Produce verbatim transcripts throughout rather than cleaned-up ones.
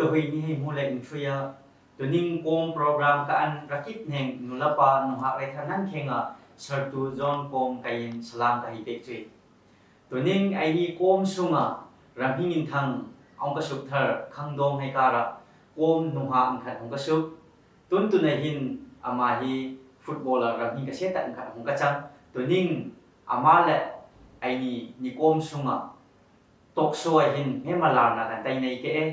Hui ni hei mu le intruya, tuning kom program ka an rakip neng nulapa nunghak le thanan khenga Sartu John kom kayin salam ka hei pek chui. Tuning aini kom sunga ramhing in thang ong ka suk thar khang dong hei kara kom nunghak ang khat ong ka suk. Tun tun ahin ama hi footballer ramhing ka setak ang khat ong ka chang. Tuning ama le aini ni kom sunga talk show ahin he malar na kan tai nei ke e.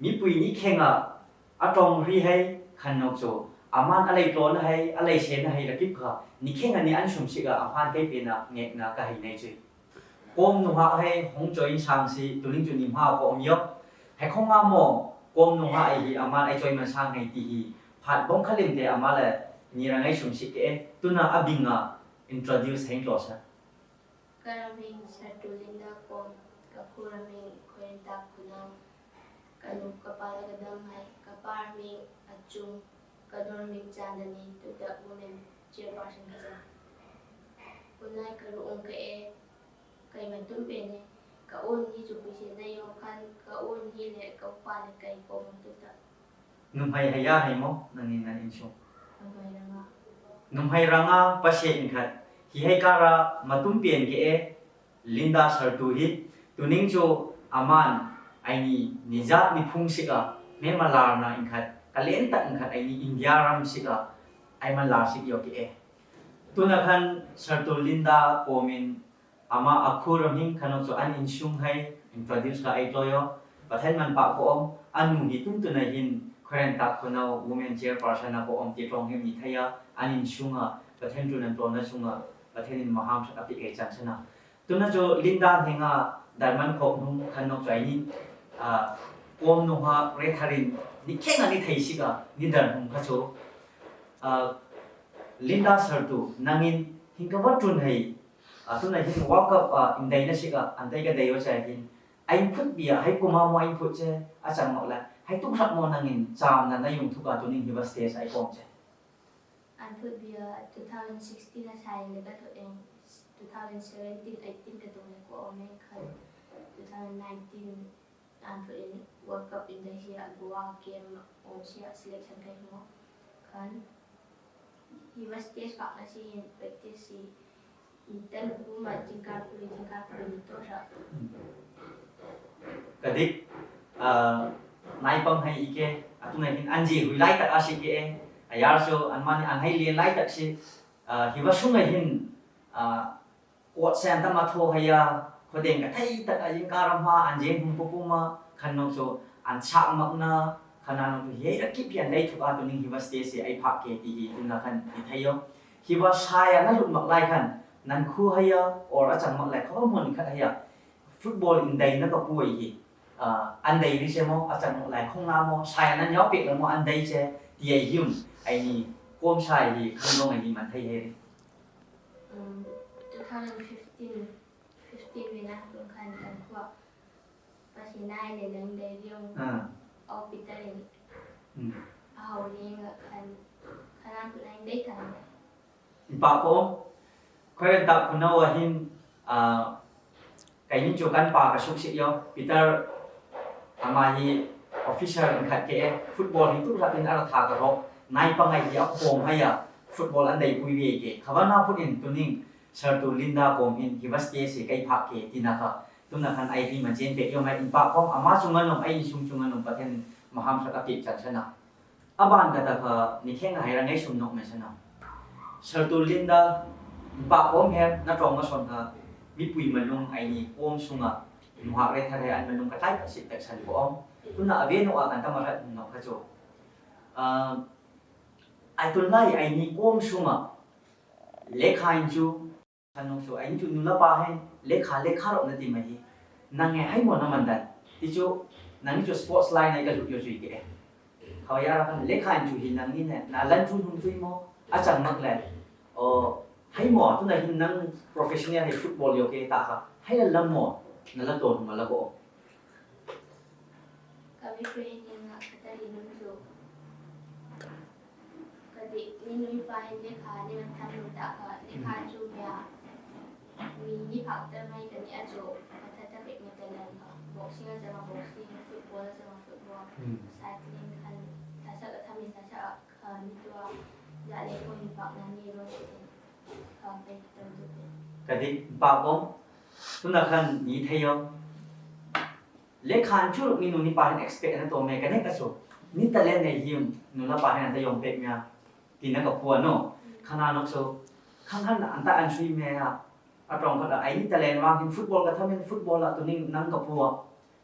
Mipui ni khenga atong ri hei khan nok chu aman alei tlona hei, alei sena hei rakip kha ni khenga ni an sum sik a aman kai pena ngek na ka hei nei chui. Kom nunghak hei hong join sang si tuning chu ni ma ko om yok. Hei khong nga mo kom nunghak ai hi aman ai join man sang hei ti hi phat bong khalim te ama le ni rangai sum sik ke e. Tuna abinga introduce hei tlo sa. Ka ramhing Sartu Linda Kom, ka khuramhing Khoirentak Khunau, ka nu ka pa la ka dam hai, ka pa ramhing Achung, ka nu ramhing Chandani, tuta women chairperson ka sa. Kunai ka ruong ka e, kai matum pe ne, ka un hi chu pui se na yo khan, ka un hi le ka pa le kai ko mo tuta. Numhai haya hai mo nangin nan insung. Numhai ranga. Numhai ranga pase in khat. Hi hai kara matum pian ke e Linda Sartu hi. Tuning chu aman aini nijat ni phung sik a me malar na in khat. Kalen tak in khat aini India ram sik a ai malar sik yo ke e. Tuna khan Sartu Linda Kom in ama akhu ramhing khanok chu an insung hai introduce ka ai tlo yo. Pathen man pa ko om, anu hi tun tun a hin Khoirentak Khunau women chairperson a ko om ti tong hi mi thaya, an insung a Pathen tun an tlona sunga Pathen in maham sa api kai chang sana. Tuna chu Linda henga Darman khok nu khanok chu aini a kom nunghak re tharin ni khenga ni thei sik a ni dar hum kha chu. A, Linda Sartu nangin hing ka va tun hai. A, tuna hin World Cup a, in dai na sik a, an dai ka dai o chai hin. Ai phut bia, hai kuma mo ai phut che, a chang mo la. Hai tuk sak mo nangin cham na na yung thuk a tuning hi va stage ai kom che. An phut bia two thousand sixteen a sai le ka thot eng, two thousand seventeen eighteen ka tung le ko om eng khan, two thousand nineteen An put in World Cup in the here Goa game, um, here selection kai mo. Kan, hi was stage pak na si in practice si. Intel kuma jingkar puri, jingkar puri ni to sa. Kadik, ah, nai pang hai ike, atuna hin anje hui lai tak asi ke e, ayar so, an mani an hai lien lai tak si, ah, hi was sungai hin, ah, kuat sen tama tho haya, khodeng ka thai tak a jingkar ma, anje hum pupuma, khan nong so, an sak mak na, khan nong tu hi, a kip yan dai thuk a tuning hi was te si, ai phak ke ti hi, tuna khan i thayo. Hi was saya na lut mak lai khan, nan khu haya, or a chang mak lai, kho mun khat haya. Football in dai na ka pu ai hi. Ah, an dai ri se mo, a chang mak lai, khong na mo, saya na nyau pek la mo, an dai se, ti ai hium, ai ni, kom sai hi, khan nong ai ni man thai he. Um, two thousand fifteen, fifteen wina kung kan kan kuwa. Pasi na ile lang dai yung Ah, au pitarin. hmm. Ahau ni nga kan, kanan ku lang dai kan. Ipa ko, karen tak kunawa hin, ah, kai ni chu kan pa ka suk si yo, Peter, ama hi officer khat ke, football hi tu khat in ara tha ka ro, nai pa ngai hi a khom haya, football an dai pui ve ke, khabana put in tuning, Sir tu Linda kom hin, hi was te si kai phak ke, tina ka, tuna khan ai hi ma jen pe yo mai in pa kom, ama chung anong, ai sung chung anong, Pathen, maham sa ka pik chan sana. Aban ka ta kha, ni kheng hai ra ngai sum nok mai sana. Sir tu Linda, in pa kom her, na trong ma son kha, mi pui ma lung ai ni kom sunga, mu hak re tha re an ma lung ka tai ka sit tak san ko om. Tuna ave no a kan ta ma rat no ka cho. Ah, ai tun lai ai ni kom sunga, lekha in chu, khan nong so, ai ni chu nula pa hen, lekha, lekha ro na ti ma hi. Nang e hai mo na man dan. Ti chu, nang ni chu sports line ai ka lut yo chu i ke. Khawai ara khan lekha in chu hi nang ni ne, na lan chu nung chu i mo, a chang mak le. O, hai mo, tuna hin nang professional hai football yo ke ta kha. Hai la lam mo, na la ton ma la ko. Kami training nga katali nung tu. Kadi ni nui pa hin lekha ni man tham nung ta ka, lekha chu mya. Mi ni phak ta mai kani a chu, matha ta pek ni ta lang ka. Boxing a chang a boxing, football a chang a football, cycling khan, thlasâk a thamin thlasâk a khan, ni tua, zahle point pakna ni lo se, kha pe tam tu pe. Ka dik pa ko, tuna khan ni thei yo. Lekhan chu ni nu ni pa hin expect na to me ka ne ka chu. Ni talent nei him, nu la pa hin ta yong pe mia. Tina ka pua no. Khana no chu. Khang khan an ta an sui me a. A tong khat a, ai ni talent vang hin football ka thamin football a tuning nang ka pua.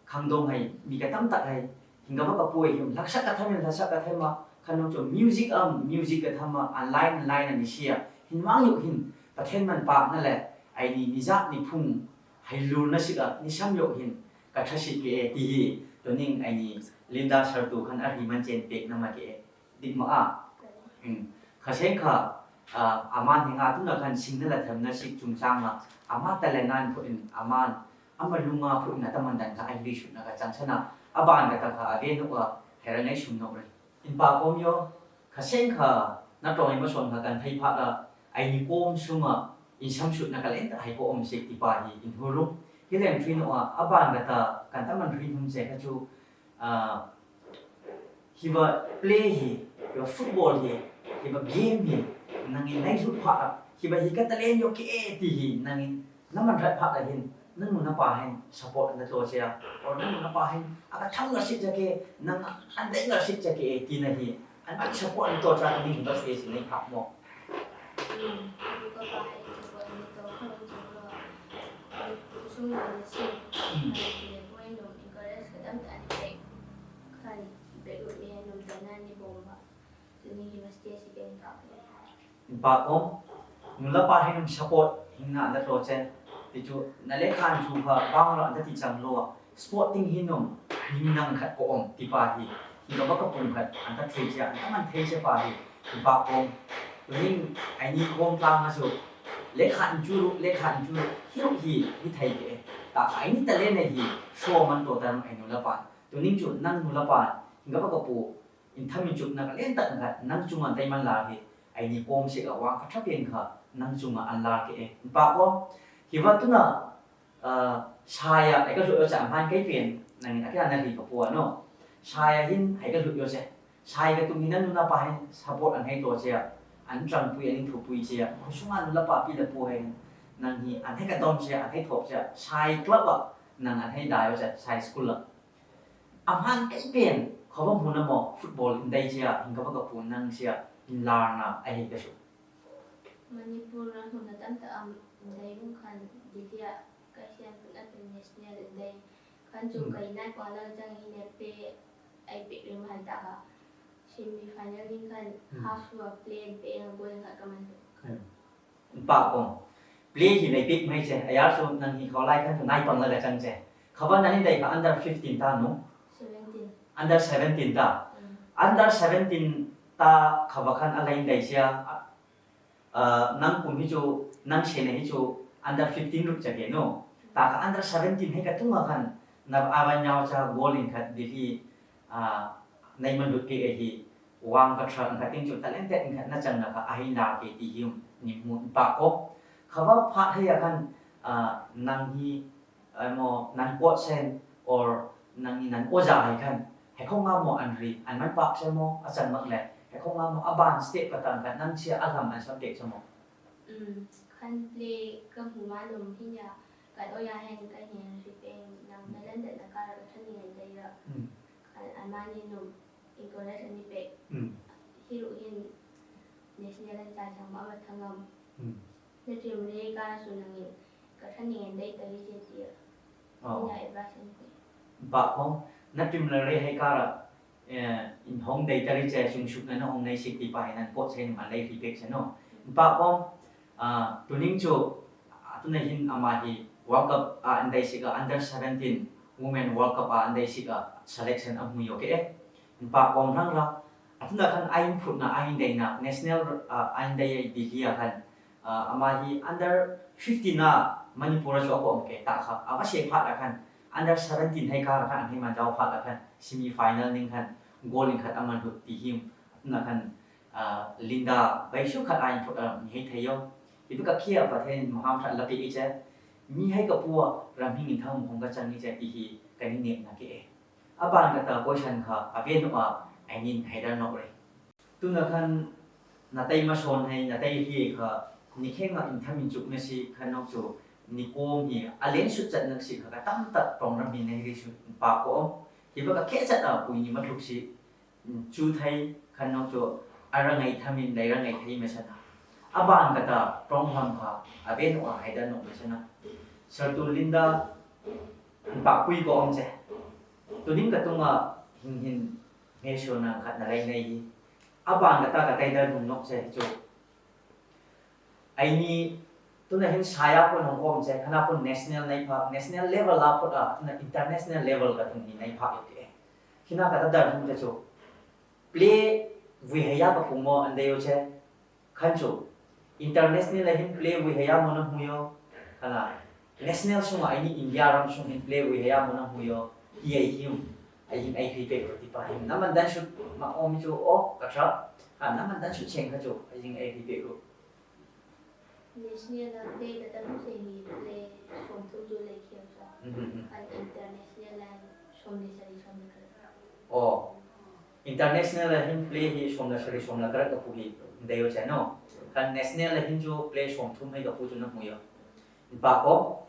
Khang dong hai, mi ka tam tak hai. Hin ka ba ka pua him, thlasâk ka thamin thlasâk ka thama. Khan no chu music am, music ka thama, an line, an line an ni sia. Hin mang yu hin, Pathen man pa na le. Ai ni, ni za, ni phung. Hai lur na sik a, ni sam yu hin. Ka tha sik ke ti hi. Tuning ai ni, Linda sir tu khan a ri man chen pek na ma ke. Dik ma a. Hmm. Kha seng kha, ah, aman hi nga tuna khan sing na la tham na sik chung chang a. Ama talent nan phu in, aman, ama lunga phu in a ta man dan kha ai ri shut na ka chang sana. A ban ka ta kha a ve no a, hera ngai sum no re. In pa kom yo, kha seng kha, na tong ai ma son kha kan thei pha la, ai ni kom sung a, in sam shut na ka len ta hai ko om sik ti pa hi, in hu ru. Hi len thui no a, a ban ka ta, kan ta man ri hum se kha chu, ah, Hi va play hi, hi va football hi, hi va game hi, nangin nai lut pha a, hi va hi ka talent yo ke ti hi, nangin na man rat pha a hin, nang nu na pa hin support na to che a, or nang nu na pa hin, a ka tham la sit ja ke, nang an dai la sit ja ke ti na hi, an an support na to cha ka ni hi va se si nai pha mo. Ba kom, nu la pa hin support, hin na da to che. Ti chu, na le khan chu ha, bang lo, da ti chang lo. Sporting hin um, hin nang khat ko om, ti pa hi. Hin ka ba ka pung khat, an ta thei che, an ta man thei che pa hi. Ba kom, tuning, ai ni kom tlang a chu. Le khan chu ru, le khan chu ru, hi ru hi, hi thei ke. Ta ai ni talent nei hi, so man to tan ai nu la pa. Tuning chu, nang nu la pa, hin ka ba ka pu, in tham in chup na ka len tak khat, nang chunga dai man la hi. Ai ni kom se ka wa ka tha pen kha, nang chunga an la ke. Ba kom, hi va tuna, Saya hei ka lut yo cha, amhan kei pen nangin akya na hei ka pua no. Saya hin hei ka lut yo che. Saya ka tung hin nanu napa hin support an hei to che. An chang pui, an thu pui che. Khosung an la pa pi la pu hei nang hi an hei ka dom che, an hei thop che. Saya club a nang an hei da yo che, saya school a. Amhan kei pen khova hmun a mo football in dai che, hin ka va ka pu nang che, in lar na a hei ka su. Manipur a hmun a tam ta am in dai vung khan Delhi a ka hian pun a pin national in dai khan chu kai nai pa la chang hi ne pe ai pe rim han ta ka semi final ning khan half a play in pe ang goal khat ka man. Ba kong play hi nei pick mai che, a yar su nang hi kho lai khan tu nai pang la ka chang che. Khava nani dai ka under fifteen ta no? Seventeen. Under seventeen ta. Under seventeen ta khava khan a lai dai sia. Nang kum hi chu, nang se na hi chu under fifteen lut cha ke no? Ta ka under seventeen hei ka tung a khan na avan nyau cha goal in khat Delhi nai man lut ke hi. Wang ka thra khat ting chu talented khat na chang na ka a hei na ke ti hi ni mu ba ko. Khava phat hei a khan nang hi ai mo nang coach sen or nang hi nang oja hei khan hei khong nga mo an ri an man pak se mo a chan mak le hei khong nga mo a ban step ka tang khan nang chia a lam an sam tek se mo. Khan play ka hmu ma num hi nia kan oja hen ka hin ri peng nang na lan da na ka ra ka than ni ngai dai ra. Khan an ma ni num encourage ani pe. Hi ru hin national an cha chang ma ma thangam. Na trim le ka ra su nangin ka than ni ngai dai ta ri che ti a. Ina advice ani pe. Ba ko na trim le re hei ka ra in hong dai ta ri che sung suk na na hong nei sik ti pa hei nan coach hei ma lei ri pek se no. Ba ko tuning chu tuna hin ama hi World Cup a an dai sik a under seventeen Women World Cup a an dai sik a selection a hmu yo ke e. Ba ko rang ra atuna khan a in phut na a in dai na national a in dai Delhi a khan ama hi under fifteen a Manipur a chu a ko ke ta kha a va se phat a khan under seventeen hei ka ra khan hei man dau phat a khan semi final ning khan goal in khat a man lut ti hi na khan Linda bai su khat a in phut a ni hei thei yo. Ibu ka kia pa then maham khat la pi i che. Mi hai ka pua ram hing in tham hong ka chang ni cha i hi ka ni nek na ke e. A ban ka ta question kha a ven a ai nin hai dan nok re. Tuna khan na tai ma son hai na tai hi kha ni khenga in tham in chuk na si khan nok chu ni kom hi a len sut chat nak si kha ka tam tak tong ram hi nei ri su pa ko. Hi ba ka khe chat a pui ni ma thuk si chu thai khan nok chu a ra ngai tham in dai ra ngai thai ma sana. A ban ka ta tong ham kha a ven a hai dan nok ma sana. Sir tu Linda pa pui ko om che. Tu ning ka tunga hing hin me so na khat na lai nei hi. A ban ka ta ka tai dan hung nok che chu. Ai ni tuna hin saya ko nong kom che khana ko national nei pha, national level la pha a tuna international level ka tung ni nei pha ke. Khina ka ta dar hung te chu. Play vui haya ka pung mo an dei yo che. Khan chu international la hin play vui haya mo na hu yo. Khana national sung ai ni India ram sung hin play vui haya mo na hu yo. Hi ai hi um. Ai hin ai ri pe ko ti pa hin. Na man dan sut ma om chu o ka tra. Ha na man dan sut cheng kha chu. Ai hin ai ri pe ko. National la play ka tam se hi play som thum chu le khiam sa. Mhm, mhm. An international la som le sari som le khat. Oh. International la hin play hi som la sari som la khat ka pu hi dei yo cha no. Kan national la hin chu play som thum hai ka pu chu na mu yo. Pa ko.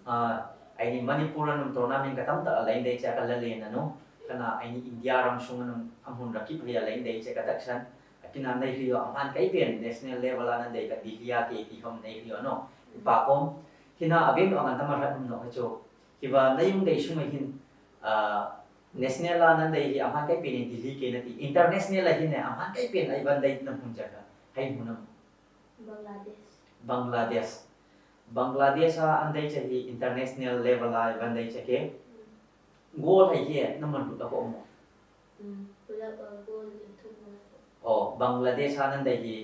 Ah, ai ni Manipur anum tournament ka tam ta lai dei cha ka la le na no. Kana ai ni India ram sung anum amun rakip hai lai dei cha ka tak san. Akina nei rio a man kai pen national level a nan dei ka Delhi a ke ti hom nei rio no. Pa kom. Hina a ven ang tama rat no ka cho. Hiva nei yung dei sung hin, ah, national a nan dei hi a man kai pen Delhi ke na ti. International a hin ne a man kai pen ai ban dei na hun cha ka. Hai mun am. Bangladesh. Bangladesh. Bangladesh a an dei cha hi international level a ai ban dei cha ke. Goal hai hi na man lut a ko mo. Mm, pulak a goal in thum mo. Oh, Bangladesh a nan dei hi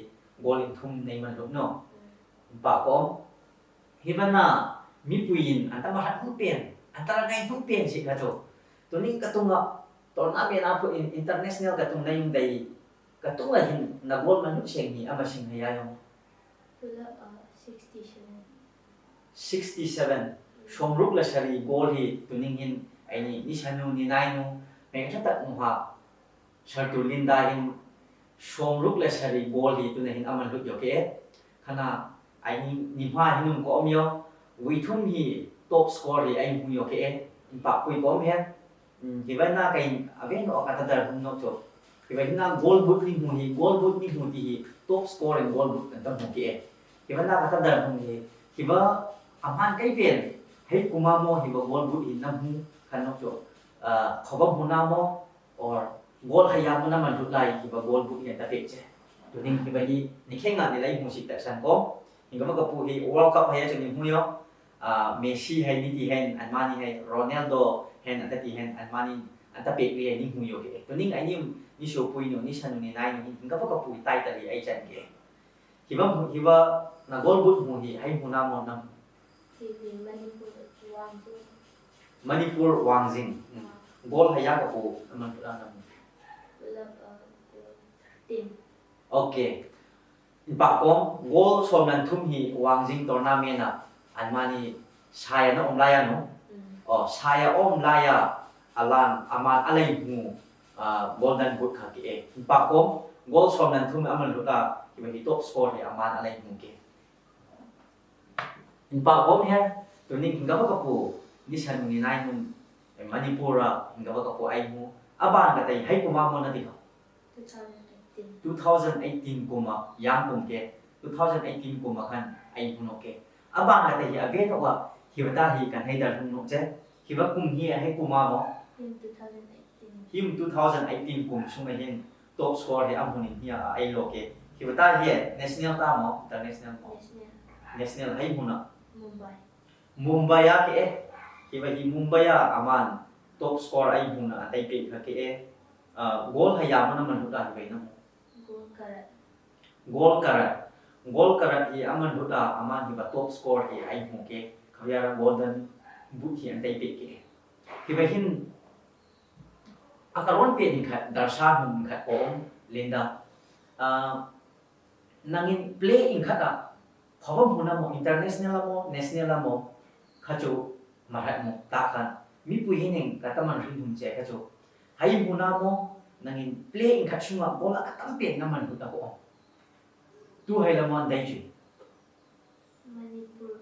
goal in thum nei man lut no. Mm. Pa ko. Hi ba na mi pui in an ta ma hat hung pen, an ta ngai hung pen si ka to. Tu ning ka tunga tournament a phu in international ka tung na yung dei ka tunga hin na goal man lut seng hi ama sing ha ya yung. Pulak a sixty seven. sixty seven. Somruk le sari goal hi tuning hin aini nisanu ninainu, mengthatak nuha, Sartu Linda hin somruk le sari goal hi tuna hin aman lut yoke. Khana aini nihma hinum ko om yo, withum hi top score hi ai mu yoke. Inpa kui ko om he. Hmm, hiva na kai aven o kata dar hum no cho. Hiva hina goal boot ni mu hi, goal boot ni mu ti hi, top score in goal boot kan tam mu ke. Hiva na kata dar hum hi, hiva aman kai pen, hei kuma mo hiva goal boot hi na mu kan no cho. Ah, khobam mu na mo, or goal haya mu na man lut lai hiva goal boot hi ta pe che. Tuning hiva hi, ni khenga ni lai mu si tak san ko. Hiva ka pu hi World Cup haya cho ni mu yo. Ah, Messi hai ni ti hen, anmani hai Ronaldo hen, anta ti hen, anmani, anta pek li hai ni mu yo ke. Tuning ai ni, ni so pui no, nisanu ninai no, hin ka pa ka pui tai ta li ai chan ke. Hiva, hiva na goal boot mu hi, hai mu na mo na. Sini Manipur Wangjing. Manipur Wangjing. Hmm. Goal haya ka pu, man pu na mu. Lap, uh, tin. Okay. Inpa kom, goal som nan thum hi Wangjing tournament a, anmani saya na om laya no? Mm. Oh, saya om laya, alan, aman alai mu, ah, golden boot kha ke e. Inpa kom, goal som nan thum aman luta, hiva hi top score hi aman alai mu ke. Inpa kom he, tuning hinga ba ka pu, nisanu ninai nun, Manipur a, hinga ba ka pu ai mu, aban ka tai hai kuma mo na ti ho. Two thousand eighteen. Two thousand eighteen kuma, yang kum ke, two thousand eighteen kuma khan ai hunu ke. Abang kata hi ave to wa, hiva ta hi kan hai dar hunu che. Hiva kum hi hai kuma mo. In two thousand eighteen. Him two thousand eighteen kum sung hin top score hi am hunin hi ai lo ke. Hiva ta hi national ta mo, international mo. National. National hai huna. Mumbai. Mumbai a ke e. Hiva hi Mumbai a aman top score ai huna atai pe kha ke e. Ah, goal haya mana man huta hiva na mo. Goal karat. Goal karat. Goal karat hi aman huta aman hiva top score hi ai mu ke. Khavya golden boot hi antai pe ke. Hiva hin akaron pe ni khat darsa hum khat ko Linda. Ah, nangin play in khat a Khawva hmuna maw, international a maw, national a maw, kha chu malhat maw, ta khan. Mipui hin eng kata man hrin hum che kha chu. Hai hmuna maw, nangin play in khat sunga goal a katam pen na man hut na ko. Tu hai la man dai chu. Manipur,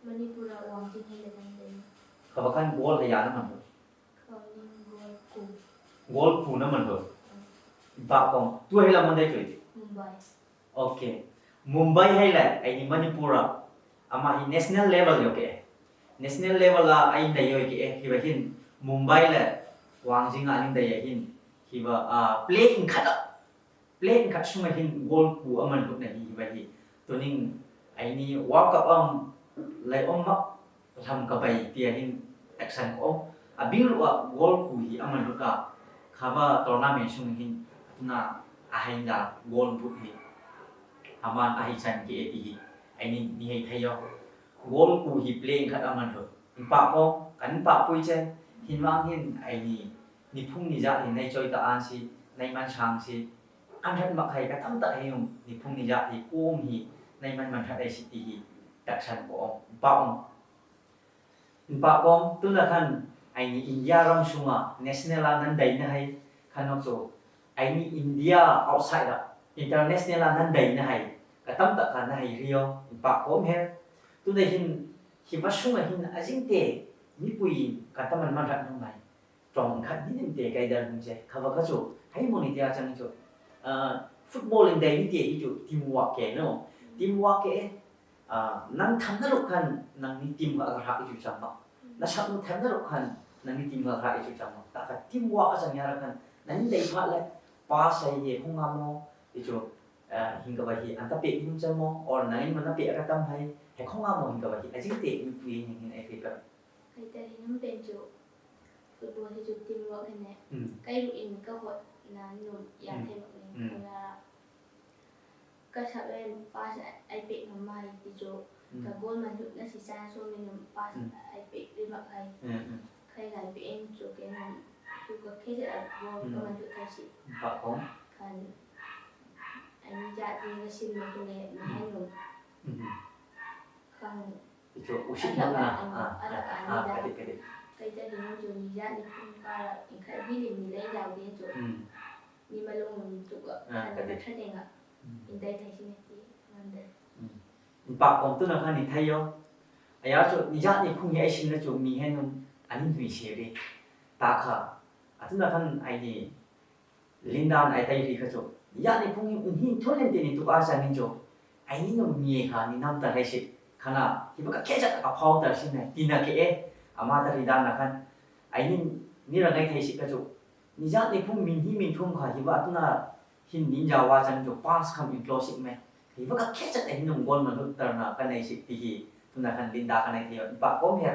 Manipur a Wangjing hai la man dai. Khawva khan goal hai ya na man hut. Khawning goal ku. Goal ku na man hut. Ba kong, tu hai la man dai chu. Mumbai. Okay. Mumbai hai la, ai ni Manipur a. Ama hi national level yo ke. National level a ai dai yo ke. Hi ba hin Mumbai la Wangjing a ning dai ya hin. Hi ba, ah, play in khat a. Play in khat sunga hin goal ku a man hut na hi, hi ba hi. Tuning ai ni World Cup am lai om ma lam ka bai tia hin action ko. A bing ruh a goal ku hi a man hut a. Khawva tournament sung hin tuna a hai da goal but hi. Aman a hai chan ke ti hi. Ai ni, ni hai thai yo. Goal ku hi play in khat a man hut. Inpa ko, kan pa pui che. Hin wang hin ai ni. Ni phung ni ja hin nai choi ta an si, nai man sang si. An hat mak hai katam ta hai um. Ni phung ni ja hi kum hi. Nai man man hat ai si ti hi. Tak san ko om. Pa om. Ba kong, tuna khan, ai ni India ram sunga, national a nan dai na hai, khan nok chu, ai ni India outside a, international a nan dai na hai, katam ta khan na hai rio, ba kong he, tuna hin, hi va sunga hin, a jing te, mipui, kata man man rat nung nai, trong khat ni nim te kai dar nung che, khawva kha chu, hai mo ni tia chang chu, ah, football in dai ni te hi chu, teamwork ke no, teamwork ke, Ah, nang tham na ruh khan nang ni team kha ka hrak i chu chang ma. Na sak nu tham na ruh khan nang ni team kha ka hrak i chu chang ma. Ta kha team work a chang ya ra khan nang ni dei pha le pass ai ye khong nga mo i chu, ah, hing ka ba hi an ta pe i nu chang mo or nang in man na pe ka tam hai he khong nga mo hing ka ba hi a jing te mi pui hing hing ai pe ka. Hai ta hin um pen chu football hi chu team work ne. Hmm. Kai ru in ka hot na nu ya Hmm. Thei ma ni. Hmm. Ka sak le pass ai pek ngam mai ti chu. Mm. Ka goal man lut na si chan so min pass Mm. ai pek ri mak hai. Mm, mm. Khai lai pe en chu ke nam chu ka khe se a goal Mm. ka man lut khai si. Ba kong. Khan ai ni ja ti ka sim ma ke ne ma hai no. Mhm. ꯈꯪ Ichu ushik na Alak na. ang- Ah, alak ah, ang ah, nila. Kadi kadi. Kay dali mo jud niya ni kung para ikhai bili ni lai daw din jud. Mm. Ni malung jud ko. Ah, Ano kadi. Na thade nga. Mm. Inday thai sin ti. Mande. Inpa kom tuna khan ithai yo. Aya chu nijat ni phung hi aisin na chu mi hen nung anin hui se ri. Ta kha. Atuna khan aini Linda na ai tai ri kha chu. Nijat ni phung hi um hin thon len te ni tu a sang hin chu. Aini nung mi kha ni nam ta hai si. Khana hi ba ka khe jat ka phau ta sin na ti na ke e. Ama ta ri dan na khan. Aini ni ra ngai thai si kha chu. Nijat ni phung min hi min thum kha hi ba atuna hin nin jawa chang chu pass kham in close sik me. Hi ba ka khe chat ahin nung gol ma lut tar na ka nei sik ti hi tuna khan Linda ka nei thei inpa kom he.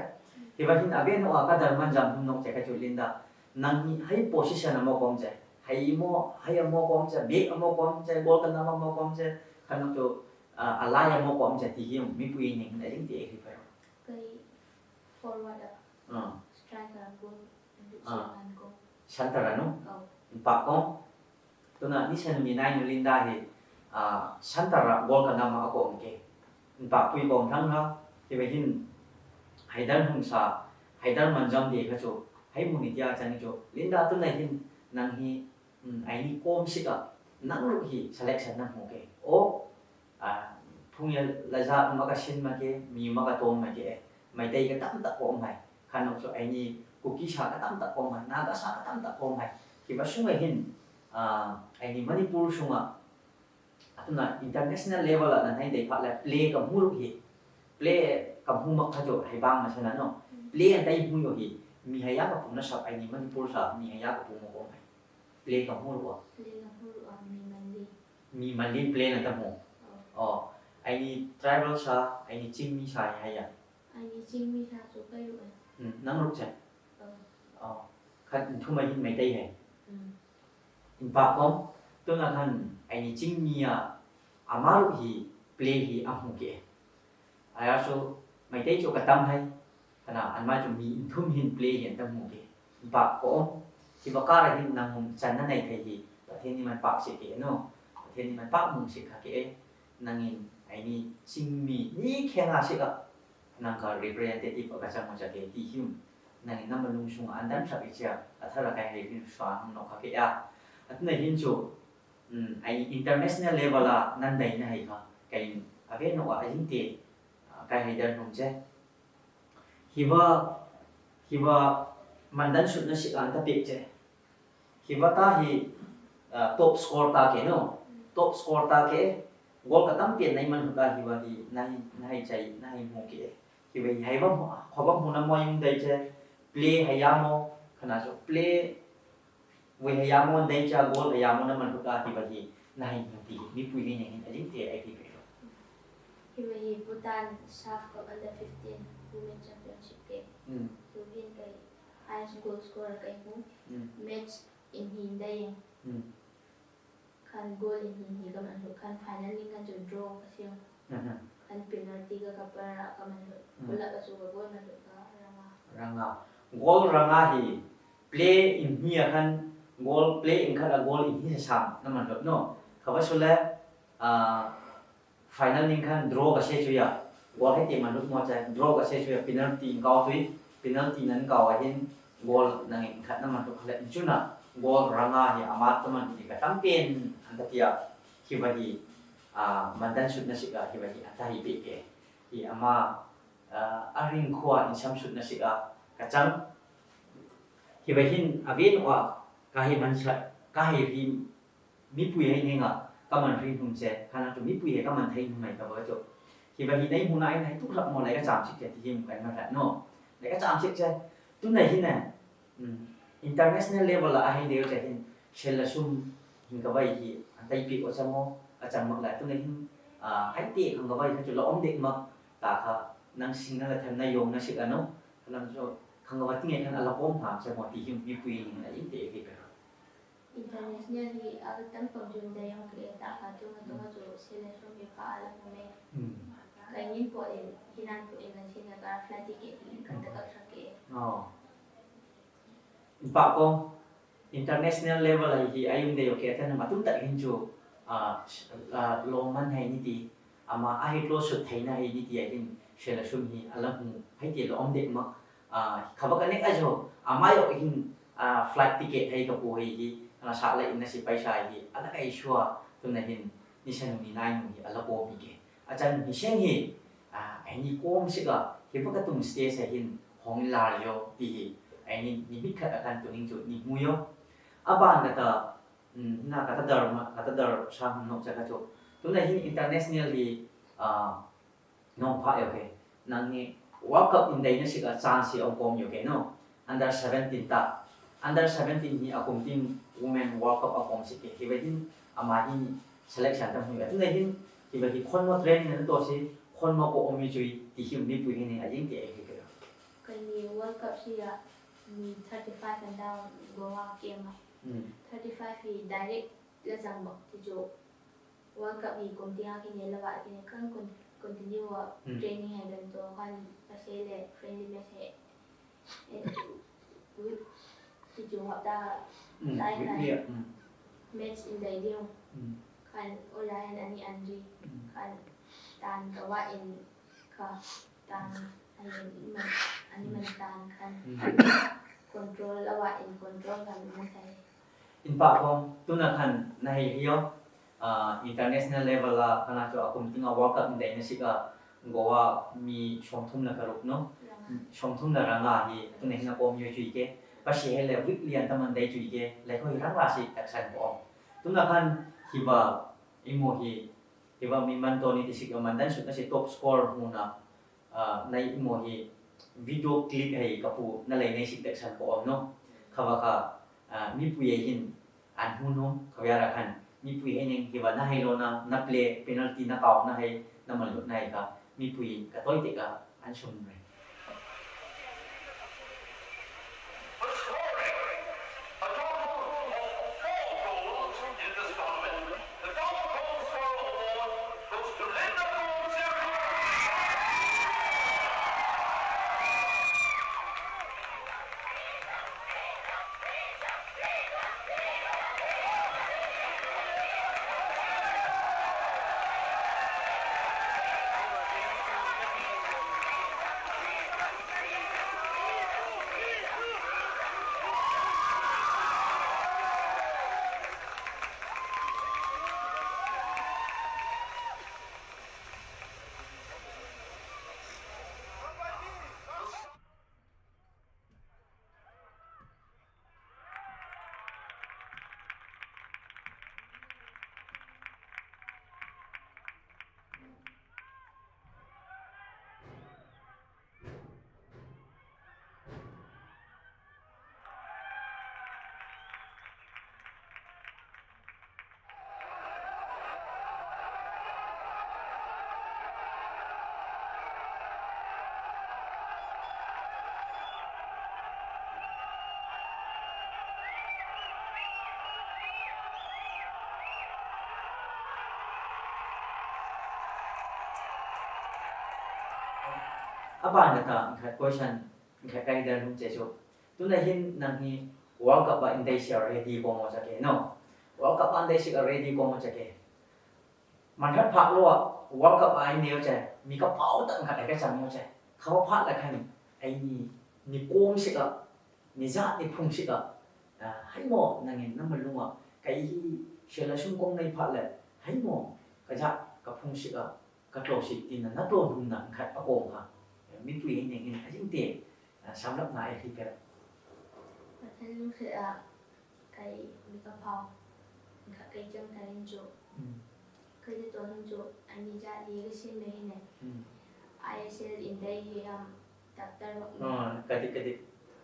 Hi ba hin ave no a ka dar man jam hum nok che ka chu Linda. Nang hi hai position amo kom che. Hai mo hai amo kom che, big amo kom che, gol ka nam amo kom che. Khan nok chu a lai amo kom che ti hi mi pui ning na jing ti hi pa. Kay forward a Ah. Striker goal. Ah. An ko. Center anu. Oh. Inpa kom. Tuna ni sen ni nai nu Linda hi. Ah, center a gol ka nam a kom ke. Inpa pui kom thang ha. Hi ba hin. Haidar hum sa. Haidar man jam de ka chu. Hai mu ni tia chang chu. Linda tuna hin nang hi. Um, aini kom sik a. Nang ru hi selection na mu ke. O. Ah, phung ya la ja ma ka sin ma ke, mi ma ka tom ma ke. Mai tai ka tam ta kom hai. Khan nok chu aini Kuki sa ka tam ta kom hai, Naga sa ka tam ta kom hai. Ki ba sung hin. Ah, aini Manipur sunga. Atuna international level a na nai dei pha la play ka mu ru hi. Play ka mu ma kha jo hai bang ma sana no. Play an tai mu yo hi. Mi hai ya ka pum na sa aini Manipur sa mi hai ya ka pum mo kom hai. Play ka mu ru a. Play ka mu ru a mi man li. Mi man li play na ta mu. Oh. Oh. Aini tribal sa, aini ching mi sa hai ya. Aini ching mi sa chu kai ru a. Hmm, nang ru che. Oh. Oh. Khat thum a hin mai tai hai. Mm. Inpa kom, tuna khan aini ching mi a ama ru hi play hi a mu ke. Aya chu mai tai chu ka tam hai. Kana an ma chu mi in thum hin play hi an ta mu ke. Inpa kom, hi ba ka ra hin nang hum chan na nei thai hi. Pathen ni man pak se ke no. Pathen ni man pak mu se kha ke. Nangin aini chingmi ni khenga sika nangka representative aga chang mo chake ti him. Nangin nama lungsung andan chak ichia athara kai hai rin swa ham no kake ya. Atna hin chu, mm, ai international level a nan dai na hai ka. Kai ave no a jing te, ah, kai hai dan hum che. Hiva, hiva mandan sut na sik an ta pek che. Hiva ta hi, ah, top score ta ke no. Top score ta ke. Gol ka tam pia nai man huda hiva hi nai, nai chai, nai mu ke. Hiva hi haiva mu, khova mu na mo yung dai che. Play haya mo, khana so play Vui haya mo, dai cha gol haya mo na man huda hiva hi na hin ti mi pui ni hin ajing te ai ti pe. Hiva hi Bhutan SAFF Cup under fifteen Women Championship ke. Hmm. Hiva hin kai highest goal scorer kai mu. Hmm. Match in hin dai. Hmm. Khan goal in hin hi ka man hu khan final ning khan chu draw ka siam. Mhm. Khan penalty ka kapar a ka man hu. Hmm. Kula ka chu ka goal man hu ka ranga. Ranga. Gol ranga hi play in hi a khan gol play in khan a gol in hi sa sam na man hu no. Khava sule, ah, final ning khan draw ka se chu ya. Gol hai te man hu mo cha draw ka se chu ya penalty in kau chu penalty nan kau a hin gol nang in khat na man hu khala in chu na gol ranga hi ama ta man hi ka tam pen an ta pia hiva hi, ah, mandan sut na sika hiva hi an ta hi pe ke. Hi ama, ah, a ring khua in sam sut na sika ka chang. Hiva hin a ven wa ka hi man sa, ka hi ri mi pui hai ne nga, ka man ri hum che, ka na tu mi pui hai ka man thai hum mai ka ba cho. Hiva hi nai huna ai nai tu rak mo lai ka cham sik che ti him kan ma rat no. Lai ka cham sik che. Tu nai hin ne. Hmm. International level a hai deu che hin. Shel la sum hin ka bai hi. An tai pi o chamo, a cham mak lai tu nai hin. Ah, hai te khang ka bai ka chu la om dek mak. Ta kha nang sing na la them na yong na sik ano. Lam so khang ka ba ting e khan a la pom tham che mo ti him mi pui ni na in te ke pe. International hi a tam pam jun dai yong ke ta ka tu ma tu ma chu selection hi pa ala mo me. Hmm. Kai nin po in hinan po in na sin na ka flight ticket hi ka ta ka sa ke. Oh. In pa ko international level a hi ayum de yo ke ta na matum ta hin chu Ah, s-, ah, lawman hei ni ti, ama a hei close sut theina hei ni ti a hin, sela sum hi a la hmu hei ti lawm dek ma, ah, kha va ka nek a zo, ama yo hin, ah, flight ticket hei ka pu hei hi, nga sa la in na si paisa hi, a la kai sua, tu na hin, ni sa nu ni nai nu hi, a la po mi ke. A chan hi seng hi, ah, ai ni kom si ka, hi va ka tum stage a hin, hong la yo, ti hi, ai ni, ni bit khat a kan tu ning chu, ni mu yo. A ban ka ta, um, na ka ta dar ma, ka ta dar sa hum no cha ka chu. Tu na hin international hi, ah, nong pha yo ke. Nang ni World Cup in dai na si ka chance hi ong kom yo ke no. Under seventeen ta. Under seventeen hi a kum tin Women World Cup a kom si ke. Hi va hin ama hin selection ta hui. Tu na hin hi va hi khon mo training na to si khon mo ko om mi chui ti hi mi pui hin a ying ti ai ke. Ka ni World Cup si a mi thirty-five and down Goa ke ma. Hmm. Thirty-five hi direct la jang bak ti jo. World Cup hi kum ti a ki ne la va ki ne kan con-, continue a Hmm. training hai dan to kan ka se le friendly match hai. Eh, week ti jo hapta Hmm. lai Week kan ni, hmm. match in dai diu. Hmm. Kan o lai an ani an ri. Hmm. Kan tan ka va in ka tan ani man, ani man tan kan Hmm. control a va in control kan na sai. In pa kong, tu na kan na hei hi yo, ah, international level a, ka na chu a kum ting a World Cup in dai na si ka Goa mi som thum la ka ruk no. Ranga. Som thum la ranga hi, tu na hin a kom yo chui ke. Pa si he le week lian ta man dai chui ke. Le ko hi ranga si tak san ko om. Tu na kan hi va, i mo hi, hi va mi man to ni ti si ka man dan sut na si top score mu na. Ah, nai i mo hi video clip hei ka pu na lei nei sik dek san ko om no. Kha va kha, ah, mi pui hei hin an hun hom, kha va ra khan. Mi pui hei neng hi va na hei lo na, na play penalty na kau na hei, na man lut na hei ka. Mi pui ka toi te ka an sum re. For scoring a total of four goals in this tournament, the Top Goal Scorer Award goes to Linda Gomes. Aban kata ngkhat question ngkhat kai dan hum chechu. Tuna hin nang hi World Cup a indai sia ready ko mo chake no. World Cup a indai sia ready ko mo chake. Manhat phak lo a World Cup a indai che. Mi ka pau ta ngkhat ka chang mo che. Kha phak la khan ai ni ni kom sik a ni za ni phung sik a. Hai mo nangin na malung a kai hi shela sum kong nai phak le. Hai mo ka za ka phung sik a. Ka tlo sik tina na tlo hum na ngkhat a kong ha. Mi pui hin hin a jing te. Samlap na ai hi pe. Pathen lungset a kai mi ka phau. Ngkhat kai chang ta hin chu. Kai te to hin chu. Ani ja li ka sin me hin ne. I S L indai hi am doctor ho. Kati kati.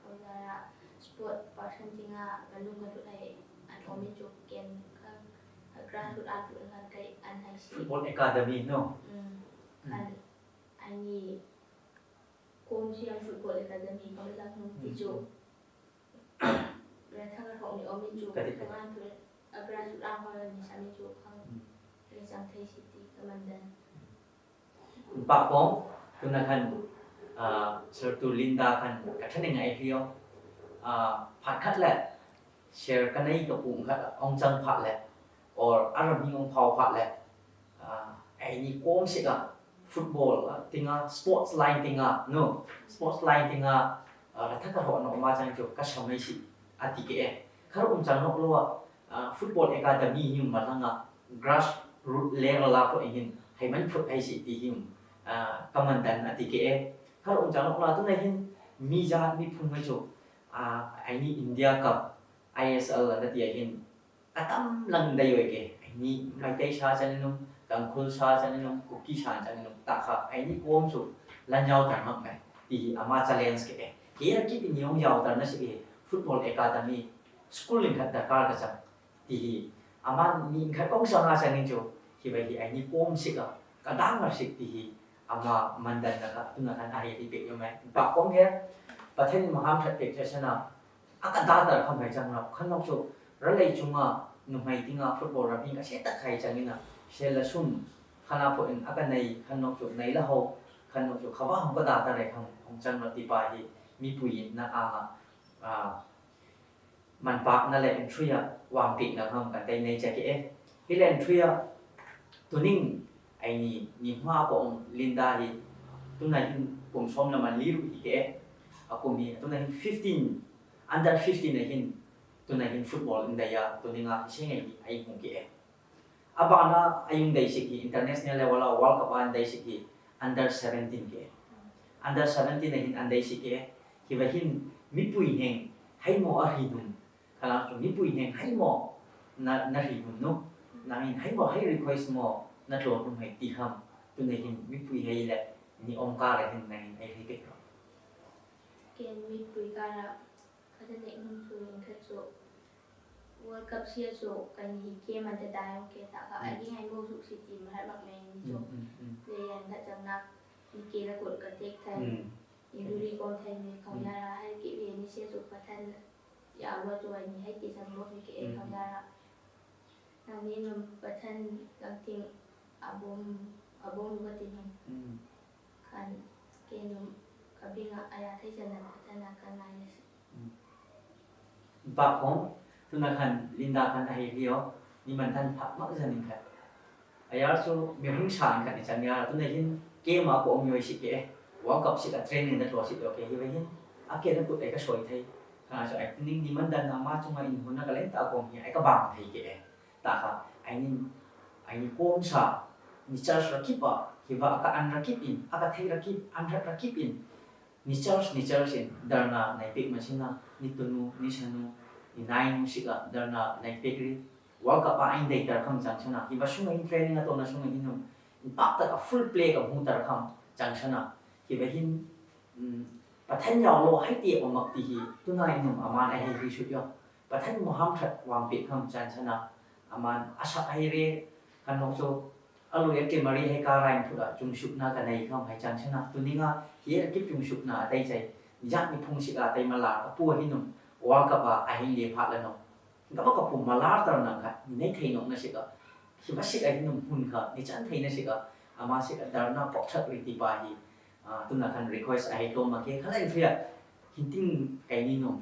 Ora sport person tinga ka lung ka thut ai an om in chu ken ka grassroot a thut an kai an hai si. Football academy no. Kan ani kom siam football academy ka la nu ti chu. Ra tha ka thong ni om in chu. Kati kati. Kan thut a grassroot a ho ni sa mi chu khang. Ka chang thei si ti ka man dan. Pakong, tuna khan, ah, Sir tu Linda khan ka thani ngai hiyo. Ah, phat khat le, share ka nei ka pung khat ong chang phat le, or aram hi ong phau phat le, ah, ai ni kom sik a, football, ah, tinga, sports line tinga, no, sports line tinga, ah, la thaka ho no ma chang chu ka shamai si, ati ke e. Khar um chang nok lo a, ah, football academy hi ma langa, grassroot level a ko hin, hai man phut hai si ti hi, ah, ka man dan ati ke e. Khar um chang nok la tu na hin, mi ja mi phung mai chu, ah, ai ni India Cup, I S L la ti hin, ka tam lang dai oi ke. Ai ni mai tai sa chan num, kang khul sa chan num, kuki sa chan num, ta kha, ai ni kom chu, lan yau tar mak mai. Ti hi ama challenge ke e. Ke ra ki ni ong yau tar na si ke, football academy, school in khat darkar ka chang. Ti hi, ama ni khat kong sa nga sa ni chu, hi bai hi ai ni kom sik a, ka dang ngar sik ti hi, ama man dan na ka, tu na kan ai hi pe yo mai. Pakong he, Pathen maham that pe cha sana, a ka da dar kham hai chang na, khan nok chu, ra lei chunga, nu mai tinga football ra ping ka se tak hai chang ina, se la sum, khana po in, a ka nei, khan nok chu, nei la ho, Kan chu khava hong ka da ta re kham hong chang lo ti pa hi mi pui na a a man pak na le in three a wang pik na kham kan tei nei cha ke e. Hi le in three a tuning ai ni ni hma ko ong Linda hi tuna hin kum som na man li ru hi ke e. A kum hi tuna hin fifteen, under fifteen a hin tuna hin football in da ya tuning a hi se ngai hi ai hong ke e. A bana a yung dei sik hi international level a World Cup a an dei sik hi under seventeen ke. Under seventeen a hin an dei sik hi. Hi va hin mi pui heng hai mo a hi num. Kala chu mi pui heng hai mo na na hi num no. Na hin hai mo hai request mo na tlo num hai ti ham. Tuna hin mi pui hai le ni om ka ra hin na hin ai hi ke. Ken mi pui ka ra ka ta ne num chu in ka chu World Cup sia chu kan hi ke man ta dai ke ta ka ai ki hai mo su si ti ma har bak me ni chu. Le yan ka chang na ni ke la ko ka tek thai. Injury ko thai me ka ya ra hai ki le ni sia chu Pathan ya wa chu ai ni hai ti chang mo ni ke ka ya ra. Na ni num Pathan lang ting abom abom ka ti ni. Kan ke num ka binga aya thai chang na Pathan na kan ngai na si. Ba khong tuna khan Linda khan a hei rio ni man than pha mak zan in khat. A yar chu mi hung sa in khat ni chang yar tuna hin ke ma ko om yoi si ke. World Cup si ka training da to si do ke hi hin. A ke na kut ai ka soi thai. Ka so ai ning ni man dan na ma chu ma in hun na ka len ta ko hi ai ka bang thai ke. Ta kha ai ni ai ni kom sa ni church ra kip a hi ba ka an ra kip in a ka thai ra kip an ra ra kip in Ni church ni church in darna nai pek ma china ni tunu ni sanu ni nai nu sik a darna nai pek ri. World Cup a ain dei tar kham chang chana hi ba sunga in training a tona sunga hin num in pak tak a full play ka mu tar kham chang chana hi ba hin Pathan yau lo hai ti a mak ti hi tuna in num aman a hei hi sut yo Pathan mu ham that wang pek kham chang chana aman a sak hai re kan nok chu A lui a ke Mari hei ka rain phut a chung sukna ka nei kham hei chang chana tuninga hi a kip chung sukna a tei chai jat ni phung sik a tei mala a pu a hinum World Cup a a hin le phat la no. Ka ba ka pu mala tar na ka nei thei nok na sik a. Hi ba sik a hinum hun ka ni chan thei na sik a. Ama sik a dar na pok chat ri ti pa hi. Tuna khan request ahei tlom ma ke khala in thria hinting kaini nung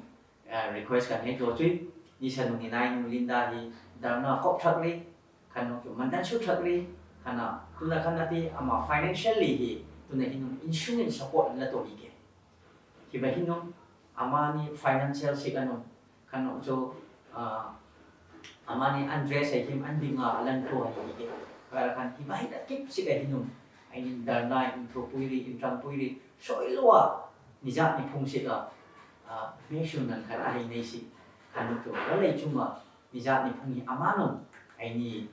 request kan hei tlo chui. Ni sa nung hinai nung Linda hi dharna kop thak ri, khan nung chu mandan su thak ri, khana tuna khan ati ama financially hi tuna hi nung insurance support la to hi ke. Hi ba hi nung ama ni financial sik anung khan nung chu ama ni an dress ai him an dinga alan to hi ke. Kala khan hi ba hi da kip sik ai hi nung ai ni dharna in thupui ri, in tangpui ri, soi lua ni jat ni phung sik a, me sun nan khan ahei nei sik khan nung chu la lei chunga ni jat ni phung hi ama nung ai ni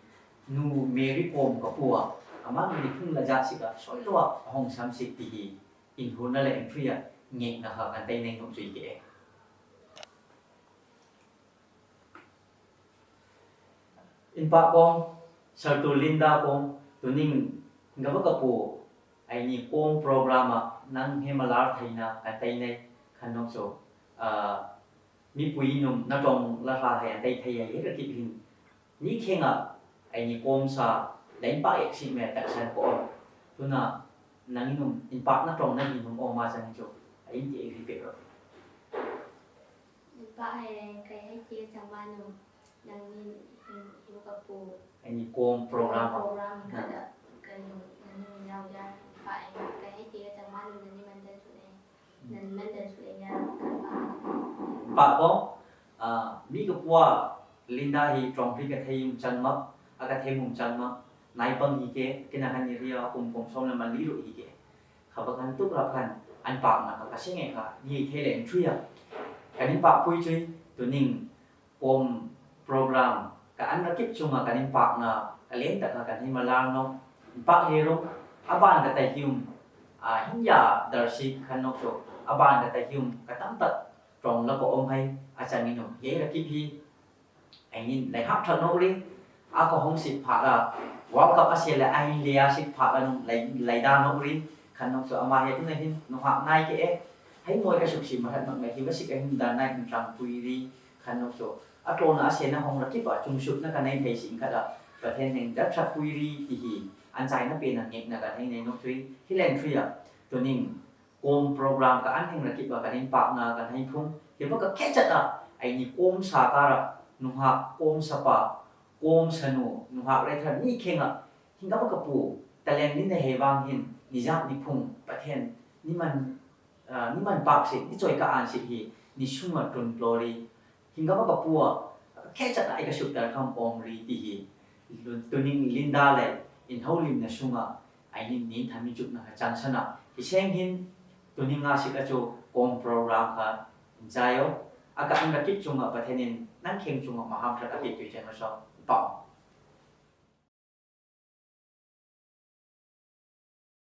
nu Mary Kom ka pua ama nung ni phung la jat sik a soi lua hong sam sik ti hi in huna le in thria ngek na kha kan tei nei nung chui ke. In pa kong, Sartu Linda kong, tuning gaba ka pu ai ni kom program a nang he malar thaina kan tei nei khan nung chu mi pui num na tong la ha hai an tei thei ai ka kip hin. Ni khenga ai ni kom sa lain pa ek si me tak san ko. Tuna nang num in pa na tong na hi num o ma sang chu ai ti ai pe ro. Ba hai kai hai ti chang ma num nang ni hin hiu ka pu. Ai ni kom program a. Program ka da kai num nang ni nau ya pa ai kai hai ti chang ma num nang ni man da chu ne. Nang ni man da chu ne ya ka pa. Pa ko mi ka pua Linda hi trong ri ka thei um chang ma a ka thei um chang ma nai pang hi ke kina han ni ria kum kum som la man li ru hi ke. Kha ba khan tuk ra khan an pak na ka ka singe kha ni thei le in thria. Kan in pak pui chui tuning kom program ka an rakip chunga kan in pak na ka len tak ka kan hi malar no. In pak he ro aban ka tai hium a hin ya dar si khan nok so aban ka tai hium ka tam tak trong la ko om hai a chang in no. He rakip hi ai ni lai hap thak nok ri. A ko hong sik pha la World Cup a se le ai le a sik pha la nung lai lai da nok ri. Khan nok so ama he tu na hin no hak nai ke e. Hai moi ka suk si ma hat nok mai hi ba sik a hin da nai in tang pui ri. Khan nok so a to na a se na hong rakip a chung suk na ka nai thei sing kha da. Pathen heng da thak pui ri ti hi an chai na pe na ngek na ka thei nei nok chui hi leng chui a. Tuning kom program ka an hing rakip a kanin pakna kan hei phung. Hiba ka kechat a, aini kom sa kara, nunghak kom sapa, kom sanu, nunghak rethar ni khenga, hingaba ka pu, talent ni na hei bang hin, ni jak ni phung, Pathen, ni man, ah, ni man pak si, ni choi ka an si hi, ni sunga tun glory, hingaba ka pu a, kechat a ai ka suk tar kam om ri ti hi, Lun-, tuning Linda le, in hau lim na sunga, aini nin thami chuk na ka chang sana, hi seng hin, tuning a sik a chu kom program ka, in chayo, aka an rakip chunga Pathen in, nang kheng chunga maham thak a kip tui chen ma so, pau.